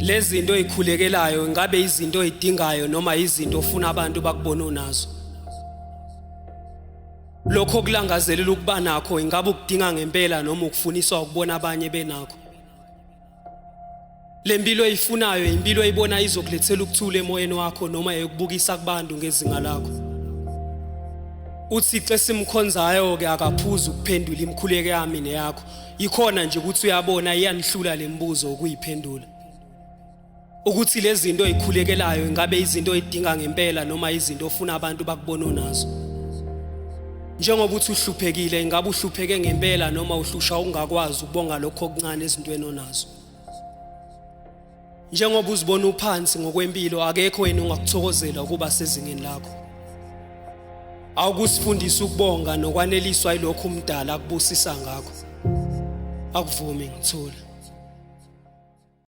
Lezinto oyikhulekelayo ingabe izinto oyidingayo noma izinto ofuna abantu bakubone unazo? Lokho okulangazelela ukuba nakho ingabe ukudinga ngempela noma ukufuniswa ukubona abanye benakho? Le mpilo oyifunayo impilo oyibona izokulethela ukuthula emoyeni wakho noma eyokubukisa kubantu ngezinga lakho. UThixo esimkhonzayo ke akaphuzi ukuphendula imikhuleko yami neyakho. Yikhona nje ukuthi uyabona iyanihlula lembuzo ukuyiphendula. Ukuthi lezi zinto oyikhulekelayo ingabe izinto oyidinga ngempela noma izinto ofuna abantu bakubone unazo. Njengoba uthi uhluphekile ingabe uhlupheke ngempela noma uhlushwa ungakwazi ukubonga lokho okuncane ezintweni onazo. Njengoba uzibona uphansi ngokwempilo akekho wena ongakuthokozela ukuba sezingeni lakho. Awukusifundisa ukubonga nokwaneliswa yilokho umdala akubusisa ngakho. Akuvumi ngithule.